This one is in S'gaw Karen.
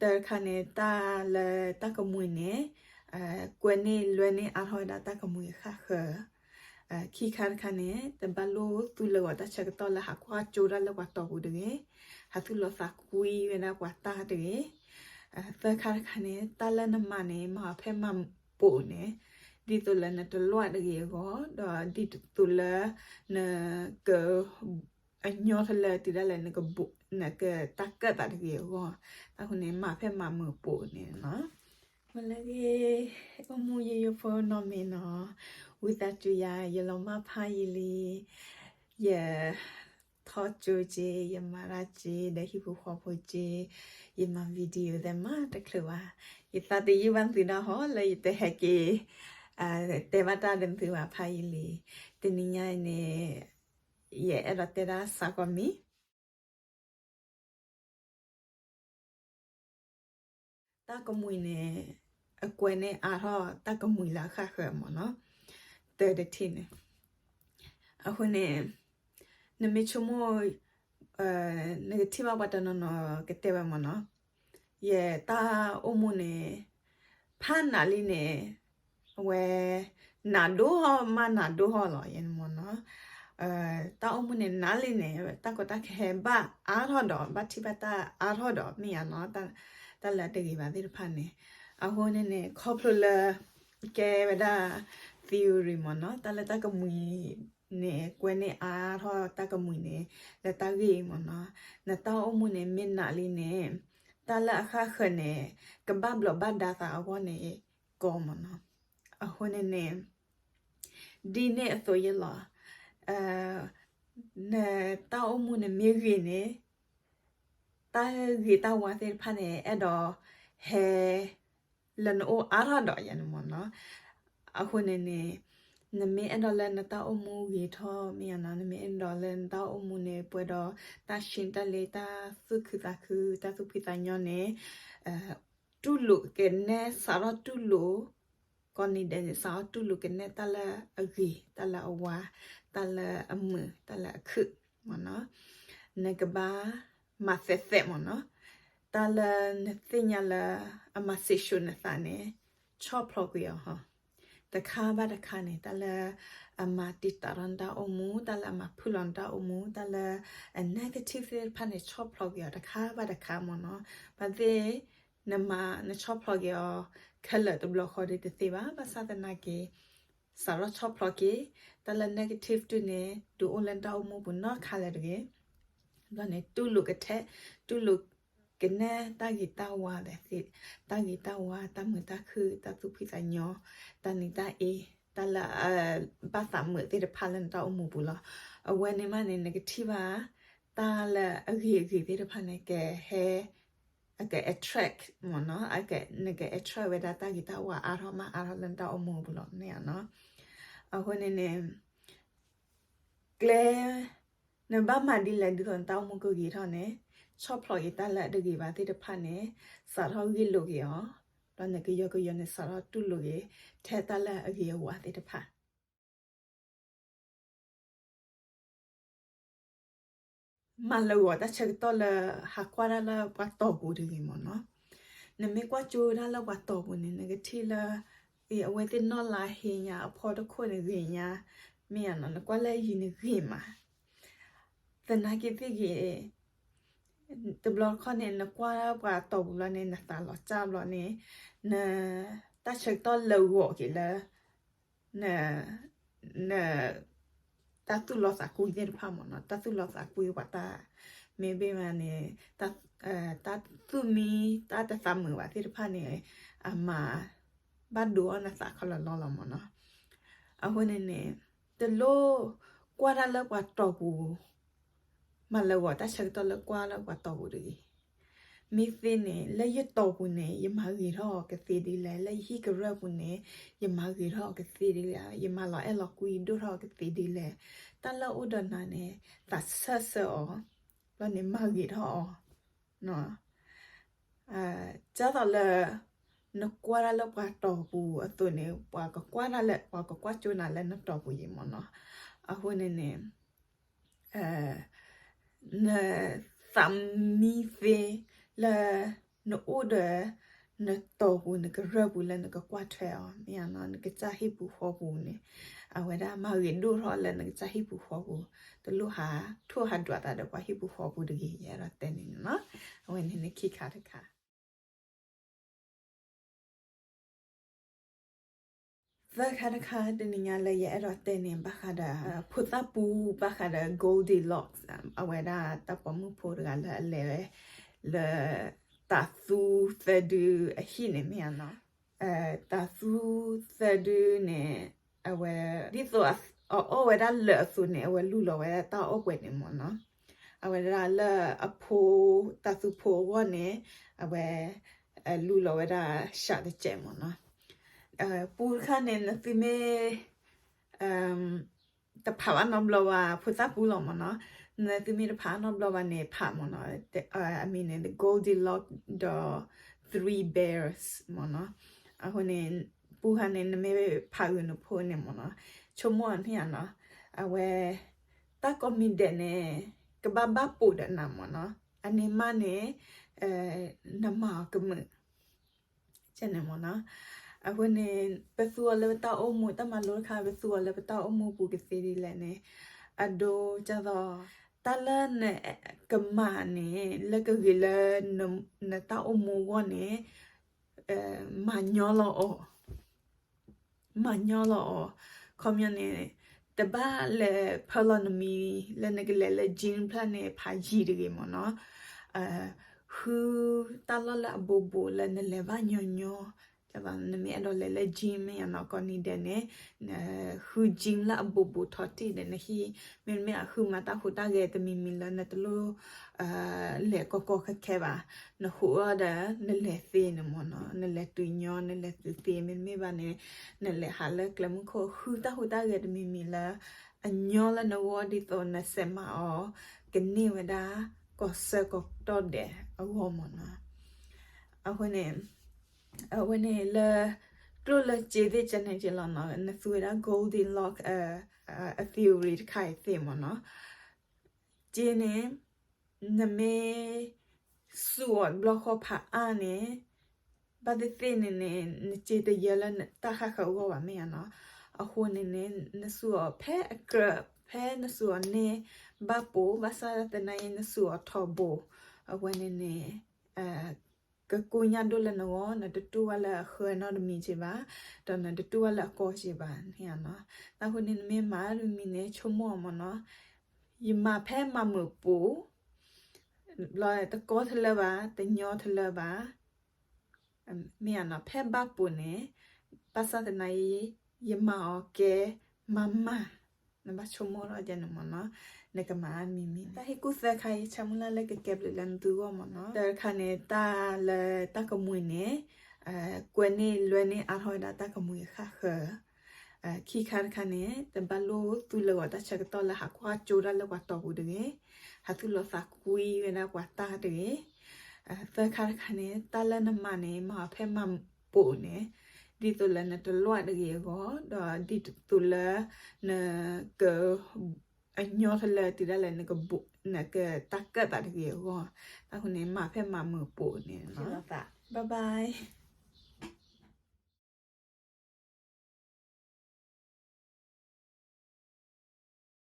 တၢ်တခါန့ၣ် တၢ်လၢတၢ်ကမှံၤန့ၣ် ကွဲးန့ၢ်လွဲန့ၢ်အါထီၣ်ဝဲဒၣ်တၢ်ကမှံၤအဃၣ်ဃၢၤ, ခံခါတခါန့ၣ် တဘၣ်လိၣ်သူၣ်လၢဂီၤတၢ်ဆၢကတီၢ်လၢဟးကွၢ်ကၠိတၢ်လၢပှၤတီၢ်ပူၤတဂ့ၤ, ဟးသူၣ်လီၤသးကွံဝဲဒၣ်ပှၤတၢ်တဂ့ၤ, သၢခါတခါန့ၣ် တၢ်လၢနမၤန့ၣ် မၤအီၤဖဲမၤပိာ်န့ၣ်, ဒ်သိးလၢနတလွဲၢ်တဂ့ၤအဂီၢ်, ဒီးဒ်သိးလၢနက အညီထီၣ်လၢတုၤဒၣ်လဲာ် နကတၢ်ကၢၣ်သးတဂ့ၤအဂီၢ်, တၢ်ဃိန့ၣ် မၤဖဲမၤမုာ်ပိာ်န့ၣ်နီၤ. မ့ၢ်လၢဂ့ၤ အိၣ်မူယိယိဖိနီတမံၤနီၤ, ဝံသးစူၤယၤ ယလီၤမၢ်ဖးယံာ်လံ, ယ ထီၣ်ကၠိက့ၤ, ယမၤတၢ်က့ၤ ဒီးဟံၣ်ဖိဃီဖိက့ၤ, ယမၤ video သဲမးတချုးဘၣ်, ယသးတယုၢ်ဘၣ်သုဒၣ်ဟီ လၢယတဟဲက့ၤ တဲဘၣ်တၢ်ဒီးသုဘၣ်ဖးယံာ်လံ, တနံၤညါအံၤန့ၣ် ယအဲၣ်ဒိးတဲဒၣ်စးကီးမံၤ တၢ်ကမှံၤန့ၣ် အကွဲးန့ၢ်အါထီၣ်တၢ်ကမှံၤလၢအဃၣ်ဃၢၤမ့ၢ်နီၤ, တၢ်တထံၣ်န့ၣ်, အဃိန့ၣ် နမ့ၢ်ဆိကမိၣ် နကထံၣ်ဘၣ်ပှၤတနီၤနီၤကတဲဝဲမ့ၢ်နီၤ, ယတၢ်အိၣ်မူန့ၣ် ဖးနးလံန့ၣ် အဝဲ နးဒိၣ်ထီၣ်မးနးဒိၣ်ထီၣ်လီၤ ယဲန့ၣ်မ့ၢ်နီၤ, တၢ်အိၣ်မူန့ၣ်နးလံန့ၣ် တၢ်ကီတၢ်ခဲဘၣ်အါထီၣ်ဒီး ဘၣ်ထံၣ်ဘၣ်တၢ်အါထီၣ်ဒီး မ့ၢ်ယါနီၤ, တၢ်လၢအတဂ့ၤဘၣ်သ့ၣ်တဖၣ်န့ၣ်, အဃိန့ၣ်န့ၣ် ခီဖျိလၢ ကဲဝဲဒၣ် theory မ့ၢ်နီၤ, တၢ်လၢတၢ်ကမှံၤန့ၣ် ကွဲးန့ၢ်အါထီၣ်တၢ်ကမှံၤန့ၣ် လၢတၢ်ဂ့ၢ်အံၤမ့ၢ်နီၤ, နတၢ်အိၣ်မူန့ၣ် မ့ၢ်နးလံန့ၣ် တၢ်လၢအဃၣ်ဃၢၤန့ၣ် ကဘၣ်ဘျီးဘၣ်ဒါသးအဂီၢ်န့ၣ် ကီမ့ၢ်နီၤ, အဃိန့ၣ်န့ၣ် ဒ်န့ၣ်အသိးယဲလီၤ, နတၢ်အိၣ်မူန့ၣ်မ့ၢ်ဂ့ၤန့ၣ် တၢ်ဂ့ၤတၢ်ဝါသ့ၣ်တဖၣ်န့ၣ် အဲၣ်ဒိးဟဲ လၢနအိၣ်အါထီၣ်ဒီးယဲန့ၣ်မ့ၢ်နီၤ, အဃိန့ၣ်န့ၣ် နမ့ၢ်အဲၣ်ဒိးလၢနတၢ်အိၣ်မူဂ့ၤထီၣ် မ့ၢ်ယါနီၤ, နမ့ၢ်အဲၣ်ဒိးလၢနတၢ်အိၣ်မူန့ၣ် ပှဲၤဒီးတၢ်ဆံတၢ်လ့ တၢ်သူၣ်ခုသးခု တၢ်သူၣ်ဖှံသးညီန့ၣ် တူၢ်လိာ်ကနဲ စးထီၣ်တူၢ်လိာ် ကိးနံၤဒဲးန့ၣ် စးထီၣ်တူၢ်လိာ်ကနဲ တၢ်လၢအဂ့ၤ တၢ်လၢအဝါ တၢ်လၢအမုာ် တၢ်လၢအခုၣ်မ့ၢ်နီၤ, နကဘၣ်မၤသဲးသဲးမ့ၢ်နီၤ, တၢ်လၢနသ့ၣ်ညါလၢအမၤစံးဆှိးနသးန့ၣ် ဆီၣ်ဖျိးကွံာ်အီၤဟီ တခါဘၣ်တခါန့ၣ် တၢ်လၢအမၤတံာ်တာ်ထီၣ်နတၢ်အိၣ်မူ တၢ်လၢအမၤဖုၣ်လီၤနတၢ်အိၣ်မူ တၢ်လၢအ negative သ့ၣ်တဖၣ်န့ၣ် ဆီၣ်ဖျိးကွံာ်အီၤတခါဘၣ်တခါမ့ၢ်နီၤ, ဘၣ်သ့ၣ် နမၤ နဆီၣ်ဖျိးက့ၤအီၤ ခဲလၢာ်တဘျီဃီဒီးတသ့ဘၣ်, ဘၣ်ဆၣ်သနာ်က့ စးထီၣ်ဆီၣ်ဖျိးက့ၤ တၢ်လၢ negative တဖၣ်န့ၣ် ဒုးအိၣ်လၢနတၢ်အိၣ်မူပူၤနီတခါလၢၤတဂ့ၤ, ဘျီန့ၣ် တူၢ်လိာ်ကထဲ တူၢ်လိာ်ကနဲ တၢ်ဂ့ၤတၢ်ဝါ တၢ်ဂ့ၤတၢ်ဝါ တၢ်မုာ်တၢ်ခုၣ် တၢ်သူၣ်ဖှံသးညီ တၢ်နံၤတၢ်အ့ တၢ်လၢအဘၣ်သးမုာ်သ့ၣ်တဖၣ်လၢနတၢ်အိၣ်မူပူၤလီၤ. အဝဲန့ၣ်မးန့ၣ် နကထံၣ်ဘၣ် တၢ်လၢအဂ့ၤအဂ့ၤသ့ၣ်တဖၣ်န့ၣ် ကဟဲ အက attract မ့ၢ်နီၤ, နက attract ဝဲဒၣ်တၢ်ဂ့ၤတၢ်ဝါအါထီၣ်မးအါထီၣ်လၢနတၢ်အိၣ်မူပူၤလီၤန့ၣ်နီၤ. အဃိန့ၣ်န့ၣ် ကျဲ နဘၣ်မၤဒ်လဲၣ်ဒ်သိးနတၢ်အိၣ်မူကဂ့ၤထီၣ်န့ၣ် ဆီၣ်ဖျိးက့ၤတၢ်လၢအတဂ့ၤဘၣ်သ့ၣ်တဖၣ်န့ၣ် စးထီၣ်ဂ့ၢ်လိာ်က့ၤအီၤ, ဒီးနကယီကယီန့ၣ် စးထီၣ်တူၢ်လိာ်က့ၤ ထဲတၢ်လၢအဂ့ၤအဝါသ့ၣ်တဖၣ် မၤလၢာ်ဂီၤတၢ်ဆၢကတီၢ်လၢ ဟးကွၢ်တၢ်လၢပှၤတီၢ်ပူၤတဂ့ၤမ့ၢ်နီၤ. နမ့ၢ်ကွၢ်ကၠိတၢ်လၢပှၤတီၢ်ပူၤန့ၣ် နကထံၣ်လၢ အဝဲသ့ၣ်နီၣ်လါဟ့ညါ အဖီတခိၣ်န့ၣ်ဂ့ၤညါ, မ့ၢ်ဧါနီၤ, နကွၢ်လၢအယံၤန့ၣ်ဂ့ၤမး, သနာ်က့သ့ၣ်ဂ့ၤ တဘျီတခီၣ်န့ၣ် နကွၢ်ပှၤတီၢ်ပူၤဘျီန့ၣ် နသးလီၤစၢ်ဘျီန့ၣ် န တၢ်ဆၢကတီၢ်လၢာ်ဂီၤက့ၤလၢ န န တၢ်သူၣ်လီသးကွံသ့ၣ်တဖၣ်မ့ၢ်နီၤ, တၢ်သူၣ်လီသးကွံပှၤတၢ် မ့ၢ်ဘၣ်မးန့ၣ် တၢ်သူၣ်မံ တၢ်တသးမုာ်ဘၣ်သ့ၣ်တဖၣ်န့ၣ် အမၤဘၣ်ဒိအီၣ်နသးခီလီၤလီၤလီၤမ့ၢ်နီၤ. အဃိန့ၣ်န့ၣ် တလိၣ်ကွၢ်တၢ်လၢပှၤတီၢ်ပူၤ မၤလၢာ်ဂီၤတၢ်ဆၢကတီၢ်လၢကွၢ်လၢပှၤတီၢ်ပူၤတဂ့ၤ. မ့ၢ်သ့န့ၣ် လၢယတီၢ်ပူၤန့ၣ် ယမၤဂ့ၤထီၣ်အီၤကသ့ဒ်လဲၣ်, လၢယဟံၣ်ကရၢၢ်ပူၤန့ၣ် ယမၤဂ့ၤထီၣ်အီၤကသ့ဒ်လဲၣ်, ယမၤလီၤအဲၣ်လီၤကွံဒိၣ်ထီၣ်အီၤကသ့ဒ်လဲၣ်, တၢ်လၢအိၣ်ဒီးနၤန့ၣ် သးဆၢၣ်ဆၢအီၤ, ဘျီန့ၣ်မၤဂ့ၤထီၣ်အီၤ ဒ်သိးလၢ နကွၢ်တၢ်လၢပှၤတီၢ်ပူၤအသိးန့ၣ် ပှၤကကွၢ်တၢ်လၢ ပှၤကကွၢ်ကၠိနၤလၢနတီၢ်ပူၤယံၤမ့ၢ်နီၤ. အဃိန့ၣ်န့ၣ် နသးမံသ့လၢ နအိၣ်ဒီး နတီၢ်ပူၤ နကရၢၢ်ပူၤလၢနကကွၢ်ထွဲအီၤ မ့ၢ်ဧါနီၤ, နကစၢ်ဟံၣ်ပူၤဃီပူၤန့ၣ် အဝဲဒၣ်မၤဂ့ၤဒိၣ်ထီၣ်လၢနကစၢ်ဟံၣ်ပူၤဃီပူၤ, တလိၣ်ဟးထိၣ်ဟးဒွးသးဒီးပှၤဟံၣ်ပူၤဃီပူၤတဂ့ၤ ယအဲၣ်ဒိးတဲန့ၣ်န့ၣ်လီၤ. အဝဲန့ၣ်န့ၣ်ခံခါတခါ သၢခါတခါ တနံၤညါလၢယအဲၣ်ဒိးတဲန့ၣ် ဘၣ်ဃးဒီး ဖိသၣ်ပူ ဘၣ်ဃးဒီး Goldilocks အဝဲဒၣ်တၢ်ပိာ်မုၣ်ဖိတဂၤလၢအလဲၤဝဲ လၢ တၤသူသၢဒုအဟံၣ်န့ၣ်မ့ၢ်ဧါနီၤ. တၤသူသၢဒုန့ၣ် အဝဲ ဒ်သိးအအီၣ်ဝဲဒၣ်လၢာ်အသိးန့ၣ် အဝဲလူလီၤဝဲဒၣ်တၢ်အီၣ်ပှဲၤန့ၣ်မ့ၢ်နီၤ. အဝဲဒၣ်လၢအဖိ တၤသူဖိအဂီၢ်န့ၣ် အဝဲ လူလီၤဝဲဒၣ် shark တစဲးမ့ၢ်နီၤ. ပူတခါန့ၣ် နသုမ့ၢ် တဖးဘၣ်နီတဘျီဘၣ် ဖိသၣ်ပူလီၤမ့ၢ်နီၤ. နသုမ့ၢ်တဖးနီတဘျီဘၣ်န့ၣ် ဖးမ့ၢ်နီၤ. အမံၤန့ၣ် Goldilocks ဒီး Three Bears မ့ၢ်နီၤ. အဃိန့ၣ် ပူခါန့ၣ် နမ့ၢ်ဖးဂုာ်နဖိန့ၣ်မ့ၢ်နီၤ ဆိကမိၣ်အမ့ၢ်ဧါနီၤ. အဝဲ တၢ်ကိးမံၤဒဲးန့ၣ် ကဘၣ်ဘၣ်ပိာ်ဒီးနၤမ့ၢ်နီၤ. အန့ၣ်မးန့ၣ် နမၤအီၤကမုာ် ကဲန့ၣ်မ့ၢ်နီၤ. အဃိန့ၣ် ပသူအီၤလၢပတၢ်အိၣ်မူ တၢ်မၤလိတခါ ပသူအီၤလၢပတၢ်အိၣ်မူပူၤကသ့ဒ်လဲၣ်န့ၣ် အဒိကသိး တၢ်လၢနကမၤန့ၣ် လၢကဂ့ၤလၢ နတၢ်အိၣ်မူအဂီၢ်န့ၣ် မၤညီလီၤအီၤ မၤညီလီၤအီၤ. ခီပညီန့ၣ် တဘၣ်လဲၤဖၢလီၤနမံၤ လၢနကလဲၤလၢ gym ဖျၢၣ်န့ၣ် ဖးယံာ်တဂ့ၤမ့ၢ်နီၤ. ဃုတၢ်လီၢ်လၢအဘိးဘိးလၢနလဲၤဘၣ်ညီညီ, နမ့ၢ်အဲၣ်ဒိးလဲၤလၢ gym မ့ၢ်ဧါနီၤ ကိးနံၤဒဲးန့ၣ် ဃု gym လၢအဘိးဘိးထီၣ်တံၢ်ဒီးနဟံၣ်, မ့တမ့ၢ်အဃုမၤတၢ်ဟူးတၢ်ဂဲၤတမံၤမံၤလၢနတလိၣ် လဲၤကီကီခဲခဲဘၣ်. နဟူးအီၣ်ဒီး နလဲၤသ့န့ၣ်မ့ၢ်နီၤ, နလဲၤတုၤညီ နလဲၤတုၤသ့ မ့တမ့ၢ်ဘၣ်န့ၣ် နလဲၤဟးလၢကျဲမုၢ်ခိၣ် ဃုတၢ်ဟူးတၢ်ဂဲၤတမံၤမံၤလၢ အညီလၢနဂီၢ်ဒ်သိးနစဲးမၤအီၤ ကန့ၢ်ဝဲဒၣ် ကီၢ်စၢကီၢ်ကတီၢ်ဒဲးအဂီၢ်မ့ၢ်နီၤ. အဃိန့ၣ် အဝဲန့ၣ်လၢ ကျိၣ်လၢကၠ့သ့ၣ်ကဲန့ၣ်က့လီၤနီၤ, နသူဝဲဒၣ် Goldilocks အ theory တခါအံၤသ့မ့ၢ်နီၤ. ကၠ့န့ၣ် နမ့ၢ် စူးအီၤတဘျီဃီဖးအါန့ၣ် ဘၣ်သ့ၣ်သ့ၣ်န့ၣ်န့ၣ် နစ့တယၢလၢတၢ်ဃၣ်ဃၢၤအဂီၢ်ဘၣ်မ့ၢ်ဧါနီၤ. အဃိန့ၣ်န့ၣ် နစူးအီၤဖဲအကြၢး ဖဲနစူးအီၤန့ၣ် ဘၣ်ပိာ် ဘၣ်ဆၣ်သနာ်က့ နစူးအီၤထီဘိ အဝဲန့ၣ်န့ၣ် ကကိညၢ်ဒိၣ်လၢနဂီၢ် နတတူၢ်ဘၣ်လၢအဃၢနီတမံၤက့ဘၣ်, ဒီးနတတူၢ်ဘၣ်လၢအကီက့ဘၣ်န့ၣ်ဧါနီၤ. အဃိန့ၣ် နမ့ၢ်မၤတမံၤန့ၣ် ဆိကမိၣ်အီၤမ့ၢ်နီၤ, ယမၤဖဲမၤမုာ်ပိာ် ဘျီတကီထလၢဘၣ် တညီထလၢဘၣ် မ့ၢ်ဧါနီၤ, ဖဲဘၣ်ပိာ်န့ၣ် ဘၣ်ဆၣ်သနာ်က့ ယမၤအီၤကဲမၤမၤ, နဘၣ်ဆိကမိၣ်ထီၣ်ကဲန့ၣ်မ့ၢ်နီၤ, နကမၤမံၤမံၤ. တၢ်ဟ့ၣ်ကူၣ်သၢခါအံၤ ဆၢမုၢ်လၢ်လၢကကဲဘျုးလၢနသုဂီၢ်မ့ၢ်နီၤ. သၢခါန့ၣ် တၢ်လၢတၢ်ကမှံၤန့ၣ် ကွဲန့ၢ်လွဲန့ၢ်အါထီၣ်ဝဲဒၣ်တၢ်ကမှံၤဃၣ်ဃၢၤ ခံခါတခါန့ၣ် တဘၣ်လိၣ်သူလၢာ်ဂီၤတၢ်ဆၢကတီၢ်လၢဟးကွၢ်ကၠိဒၣ်လၢပှၤတီၤပူၤတဂ့ၤ, ဟးသူၣ်လီၤသးကွံဝဲဒၣ်ပှၤတၢ်တဂ့ၤ. သၢခါတခါန့ၣ် တၢ်လၢနမၤန့ၣ် မၤအီၤဖဲမၤပိာ်န့ၣ် ဒ်သိးလၢနတလွၢ်တဂ့ၤအဂီၢ် ဒီးဒ်သိးလၢနက အညီထလၢတုၤဒၣ်လဲာ် နကတၢ်ကၢၣ်သးတဂ့ၤအဂီၢ်. အဃိန့ၣ် မၤဖဲမၤမုာ်ပိာ်န့ၣ် Bye bye.